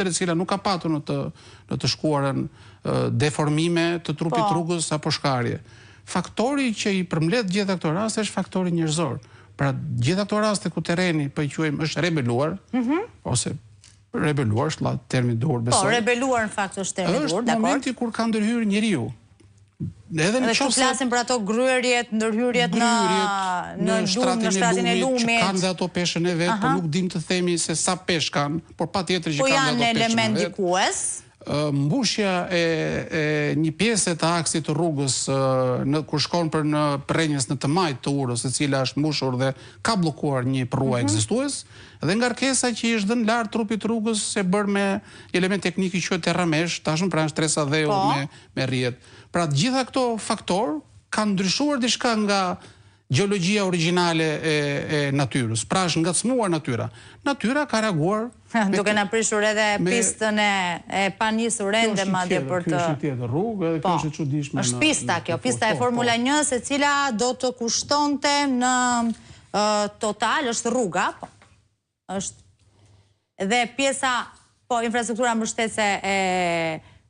e cila nuk ka patur në të në të shkuarën deformime të trupit të rrugës apo shkarje. Faktori që i përmbledh gjitha këto raste është faktori njerëzor. Pra gjitha këto raste ku terreni po i quajmë është rebeluar ose rebeluar është termi i duhur po, besoj. Po, rebeluar në fakt është termi i duhur, dakord. Është momenti kur ka ndërhyrë njeriu. Edhe në qoftë se flasim për ato gryerjet, ndërhyrjet në në lumë, në shtratin e lumit, që kanë dhe ato peshën e vet, po nuk dim të themi se sa peshë kanë, por patjetër që po kanë dhe ato peshën e vet. Po janë element ndikues. Mbushja e e një pjese të aksit të rrugës në kur shkon për në Prrenjas në të majtë të urës, e cila është mbushur dhe ka bllokuar një përrua ekzistues, dhe ngarkesa që i është dhënë lart trupit të rrugës e bërë me një element teknik që quhet terramesh, tashmë pra është shtresa dheu po. me me rrjet. Pra të gjitha këto faktorë kanë ndryshuar diçka nga gjeologjia origjinale e e natyrës. Pra është ngacmuar natyra. Natyra ka reaguar duke na prishur edhe me, pistën e e panisur ende madje për të. Kjo është një tjetër rrugë, edhe kjo po. është e çuditshme. Është pista kjo, pista e po, Formula 1, po. e cila do të kushtonte në total është rruga, po. Është dhe pjesa, po infrastruktura mbështetëse e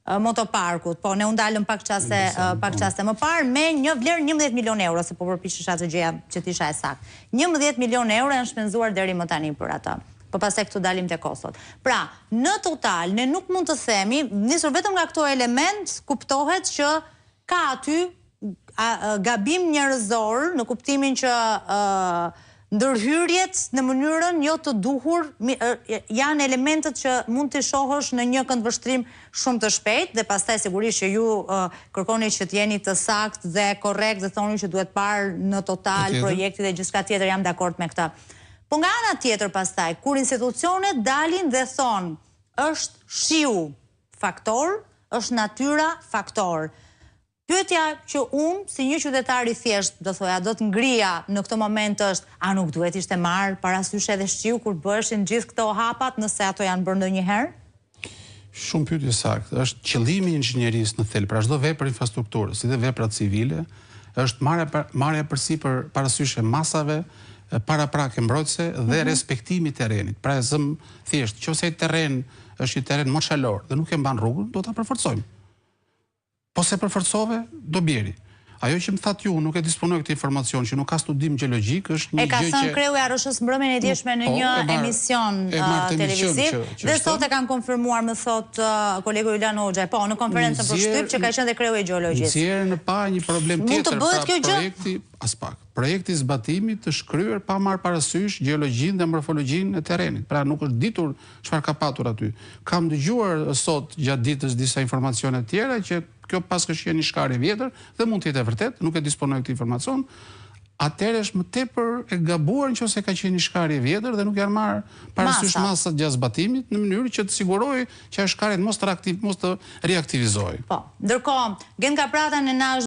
motoparkut, po ne u ndalëm pak çaste pak po. çaste më parë me një vlerë 11 milionë euro, se po përpiqesha të gjeja që të isha e saktë. 11 milionë euro janë shpenzuar deri më tani për atë. Po pastaj këtu dalim te kostot. Pra, në total ne nuk mund të themi, nisur vetëm nga këto element, kuptohet që ka aty gabim njerëzor në kuptimin që ndërhyrjet në mënyrën jo të duhur janë elementët që mund t'i shohësh në një këndvështrim shumë të shpejtë dhe pastaj sigurisht që ju kërkoni që të jeni të saktë dhe korrekt dhe thoni që duhet parë në total projekti dhe gjithçka tjetër jam dakord me këtë. Po nga ana tjetër pastaj kur institucionet dalin dhe thonë është shiu faktor, është natyra faktor. Pyetja që unë, si një qytetar i thjeshtë, do thoja, do të ngrija në këtë moment është, a nuk duhet ishte marrë parasysh edhe shiu kur bëheshin gjithë këto hapat, nëse ato janë bërë ndonjëherë? Shumë pyetje e saktë. Është qëllimi i inxhinierisë në thelb, pra çdo vepër infrastrukturës, si dhe veprat civile, është marrja marrja përsipër parasysh e masave paraprake mbrojtëse dhe mm -hmm. respektimi i terrenit. Pra e zëmë thjesht, qoftë se ai terren është një terren moçalor dhe nuk e mban rrugën, do ta përforcojmë. Po s'e përforcove, do bjeri. Ajo që më thatë ju, nuk e disponoj këtë informacion, që nuk ka studim gjeologjik, është një gjë që... E ka thënë kreu i ARRSH-së mbrëmjen e djeshme në po, një emision televiziv, dhe sot e kanë konfirmuar, më thotë kolegu Julian Hoxhaj, po, në konferencën për shtyp, që ka qenë dhe kreu i gjeologjisë. Nxjerr në pah një problem tjetër, pra Mund të bëhet kjo gjë? Projekti, aspak. Projekti i zbatimit është kryer pa marrë parasysh gjeologjinë dhe morfologjinë e terrenit. Pra nuk është ditur çfarë ka patur aty. Kam dëgjuar sot gjatë ditës disa informacione të tjera që kjo paskësh qenë një shkarje e vjetër dhe mund të jetë e vërtetë, nuk e disponoj këtë informacion. Atëherë është më tepër e gabuar nëse ka qenë një shkarje e vjetër dhe nuk janë marrë parasysh masat gjatë zbatimit në mënyrë që të sigurojë që ajo shkarje mos të reaktiv, mos të riaktivizohej. Po. Ndërkohë, Gent Kaprata ne na është.